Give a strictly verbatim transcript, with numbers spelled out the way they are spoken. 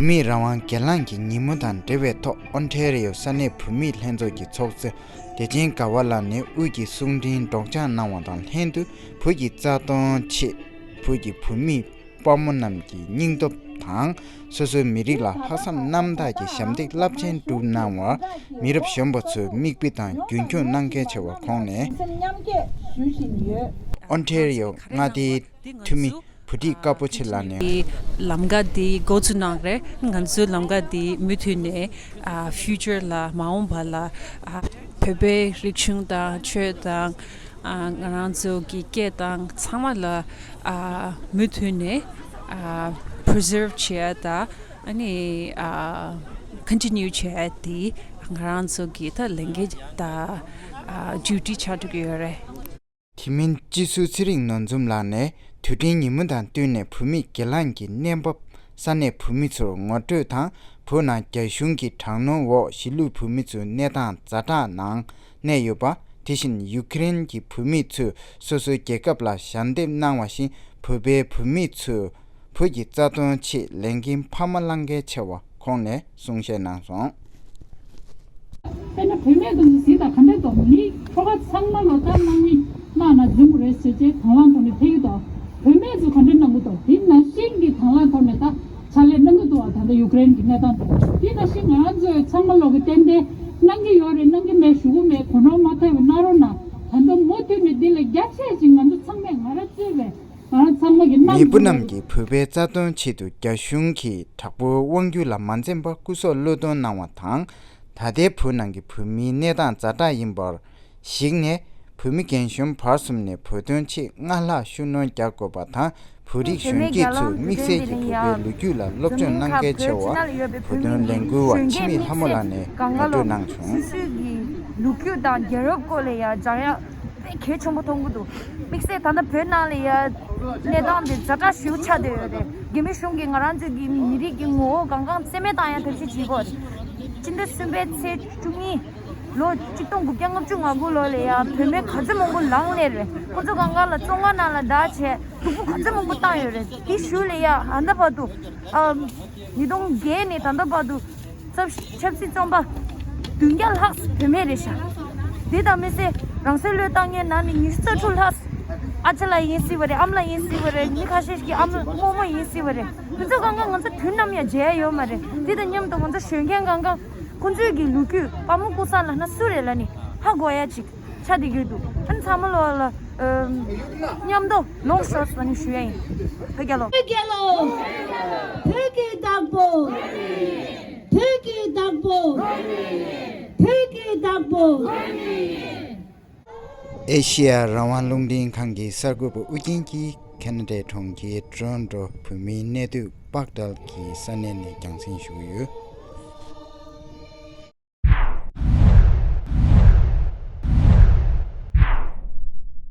མིའི་རང་དབང་སྒེར་ལངས་ཀྱི་ཉིན་མོ་དང་འབྲེལ་བའི་ཐོག་ཨོན་ཊེ་རི་ཡོ་ས་གནས་བུད་མེད་ལྷན་ཚོགས་ཀྱི་ཚོགས་གཙོ་བདེ་ཆེན་དགའ་བ་ལགས་ནས་དབུས་ཀྱི་གསུང་འཕྲིན་སྒྲོག་སྦྱང་གནང་བ་དང་ལྷན་དུ། བོད་ཀྱི་རྩ་དོན་ཆེད་བོད་ཀྱི་བུད་མེད་དཔའ་མོ་རྣམས་ཀྱི་སྙིང་སྟོབས་དང་། སོ་སོའི་མི་རིགས་ལ་ལྷག་བསམ་རྣམ་དག་གི་ཞབས་འདེགས་རླབས་ཆེན་བསྒྲུབས་གནང་བར། མི་རབས་གཞོན་པ་ཚོས་མིག་དཔེ་དང་རྒྱུན་འཁྱོངས་གནང་གལ་ཆེ་བ་ཁོང་ནས། སེམས་མཉམ་སྐྱེད་ཞུ་བཞིན་ཡོད། ཨོན་ཊེ་རི་ཡོ་མངའ་སྡེའི་འཐུས་མི་བུ་ཁྲིད་དཀར་པོ་ཆེ་ལགས་ནས། ལམ་ཀ་འདི་འགོ་ཚུགས་གནང་རེད། ང་ཚོའི་ལམ་ཀ་འདི་མུ་མཐུད་ནས་ཨ་ཕིའུ་ཅར་ལ་མ་འོངས་པ་ལ་ཨ་བོད་པའི་རིག་གཞུང་དང་ཆོས་དང་ཨ་ང་རང་ཚོ་གི་སྐད་དང་ཚང་མ་ལ་ཨ་མུ་མཐུད་ནས་ཨ་པི་རི་ཛརབ་བྱེད་ཡ་དང་ཨ་ནི་ཨ་ཀོན་ཊི་ནིའུ་བྱེད་ཡ་དེ་ང་རང་ཚོ་གི་ད་ལས་འགན་དང་ཨ་ཌིའུ་ཊི་ཆགས་འགྲོ་གི་ཡོད་རེད། དེ་མིན་སྤྱི་ཟུར་ཚེ་རིང་ནོར་འཛོམས་ལགས་ནས་དུས་དྲན་ཉིན་མོ་དང་བསྟུན་ནས་བུད་མེད་སྒེར་ལངས་ཀྱི་གནས་བབ་ས་གནས་བུད་མེད་ཚོར་ངོ་སྤྲོད་དང་། བོད་ནང་རྒྱ་གཞུང་གི་དྲག་གནོན་འོག་གཞིས་ལུས་བུད་མེད་ཚོའི་གནས་སྟངས་ཛ་དྲག་ནང་གནས་ཡོད་པ། དེ་བཞིན་ཡུ་ཀེ་རེན་གྱི་བུད་མེད་ཚོས་སོ་སོའི་རྒྱལ་ཁབ་ལ་ཞབས་འདེགས་གནང་བ་བཞིན། བོད་པའི་བུད་མེད་ཚོས་བོད་ཀྱི་རྩ་དོན་ཆེད་ལས་འགན་འཕར་མ་བླང་གལ་ཆེ་བ་ཁོང་ནས་གསུང་བཤད་གནང་སོང་། དཔེར་ན་བུད་མེད་ཚོ་གཟིགས་དང་ག་འདྲ་འདུག་མི་ཁྱོ་ག་ཚང་མ་ལོ་ལྟར་གནང་མི་གནང་ན་རྫུན་པོ་རེད་ཟེར་བྱས་དང་བླངས་ཐོག་ནས་ཕེབས་ཀྱི་འདུག་བུད་མེད་ཚོ་ག་འདྲ་གནང་གི་འདུག་དེ་ནང་བཞིན་གྱི་དང་བླངས་ཐོག་ནས་ད་ཕྱག་ལས་གནང་གི་འདུག་བ། ད་ལྟ་ཡུ་ཀེ་རེན་གྱི་གནས་སྟངས་དེ་དེ་ནང་བཞིན་ང་རང་ཚོས་ཚང་མ་ལོག་གི་ཏན་ཏན་གནང་གི་ཡོད་རེད། གནང་གི་མེད་ཞུ་གི་མེད། གོ་ནོར་མ་ཐེབས་པ་གནང་རོགས་གནང་། ད་ལྟ་མུ་མཐུད་ནས་འདི་ལས་རྒྱ་ཆེ་ཞིག་ང་ཚོ་ཚང་མས་ང་རང་གཙོས་པའི་ང་རང་ཚང་མ་གི་གནང་མི་བུ་དགོས་རེད། རྣམས་ཀྱིས་བོད་པའི་རྩ་དོན་ཆེད་དུ་རྒྱ་གཞུང་གི་དྲག་པོའི་དབང་སྒྱུར་ལ་མ་འཛེམས་པར་སྐུ་སྲོག་བློས་གཏོང་གནང་བ་དང་། ད་ལྟའི་བོད་ནང་གི་བོད་མིའི་གནས་སྟངས་ཛ་དྲག་ཡིན་པར་གཞིགས་ནས། བོད་མི་རྒན་གཞོན་བར་གསུམ་ནས་བོད་དོན་ཆེད་སྔར་ལྷག་ཤུགས་སྣོན་རྒྱག་དགོས་པ་དང་། བོད་རིགས་གཞོན་སྐྱེས་ཚོས་དམིགས་བསལ་གྱིས་བོད་པའི་ལོ་རྒྱུས་ལ་སློབ་སྦྱོང་གནང་གལ་ཆེ་བར་བོད་དོན་ལས་འགུལ་བ་འཆི་མེད་ལྷ་མོ་ལགས་ནས་ངོ་སྤྲོད་གནང་བྱུང་། སོ་སོའི་གི་ལོ་རྒྱུས་དང་རྒྱལ་རབས་སྐོར་ལ་ཡང་སྦྱང་ཡག་དཔེ་གལ་ཆེན་པོ་མཐོང་གི་འདུག་དམིགས་བསལ་ད་ལྟ་བོད་ནང་ལ་ཡང་གནས་སྟངས་དེ་ཛ་དྲག་ཞེ་པོ་ཆགས་བསྡད་ཡོད་རེད། རྒྱ་མི་གཞུང་གིས་ང་རང་ཚོའི་གི་མི་རིགས་ཀྱི་ངོ་བོ་གང་གང་རྩིས་མེད་བཏང་ཡག་ཐབས་ཤེས་བྱེད་ཀྱི་ཡོད་རེད། སྤྱི་ཟླ་གསུམ་པའི་ཚེས་བཅུ་གཉིས། ལོ་ཆིག་སྟོང་དགུ་བརྒྱ་ལྔ་བཅུ་ང་དགུ་ལོ་ལ་ཡང་བོད་མི་ག་ཚོད་མང་པོ་ལངས་ནས་རེད། ཁོ་ཚོ་གང་ག་ལ་བཙོན་ཁང་ནང་ལ་བདག་བྱས་སྡུག་པོ་ག་ཚོད་མང་པོ་བཏང་ཡོད་རེད། དེ་གཞུག་ལ་ཡང་ཨ་ནི་བར་དུ་ཨ་ཉིས་སྟོང་བརྒྱད་ནས་ད་ལྟ་བར་དུ་ཚབ་ཆབ་སྲིད་བཙོན་པ་བདུན་བརྒྱ་ལྷག་བོད་མི་རེད་ཤག་དེ་དང་མི་ཚད་རང་སྲོག་བློས་བཏང་མཁན་ནང་ནས་ཉི་ཤུ་རྩ་དྲུག་ལྷག་ཨ་ཅག་ལགས་ཡིན་སྲིད་པ་རེད། ཨ་མ་ལགས་ཡིན་སྲིད་པ་རེད། མི་ཁ་ཤས་ཤིག་གི་ཨ་མ་རྨོ་མོ་ཡིན་སྲིད་པ་རེད། དེ་ཚོ་གང་ག་ང་ཚོ་དུས་ནམ་ཡང་བརྗེད་ཡ་ཡོད་མ་རེད། དེ་དང་མཉམ་དུ་ང་ཚོ་གཞོན་སྐྱེས་གང་ག་ཁོང་ཚོའི་གི་ལོ་རྒྱུས་དཔའ་མོ་ཀུན་བཟང་ལབ་ན་སུ་རེད་ལབ་ནི་ཧ་གོ་ཡ་ཅིག་ཆགས་བསྡད་ཀྱི་འདུག་ཨ་ནི་ཚང་མ་ལོ་ལ་ཨམ་མཉམ་དུ་ལོངས་ཤོག་ཟེར་ནས་ཞུ་ཡ་ཡིན། བོད་རྒྱལ་ལོ། བོད་རྒྱལ་ལོ། བོད་ཀྱི་བདག་པོ། བོད་ཀྱི་བདག་པོ། བོད་ཀྱི་བདག་པོ། ཨེ་ཤེ་ཡ་རང་དབང་རླུང་འཕྲིན་ཁང་གི་གསར་འགོད་པ་ཨུ་རྒྱན་གྱིས་ཁེ་ན་ཌའི་གྲོང་ཁྱེར་ཊོ་རོན་ཊོ་བོད་མིའི་གནས་སྡོད་པག་ཏལ་གྱི་ས་གནས་ནས་རྒྱང་སྲིང་ཞུ་གི་ཡོད།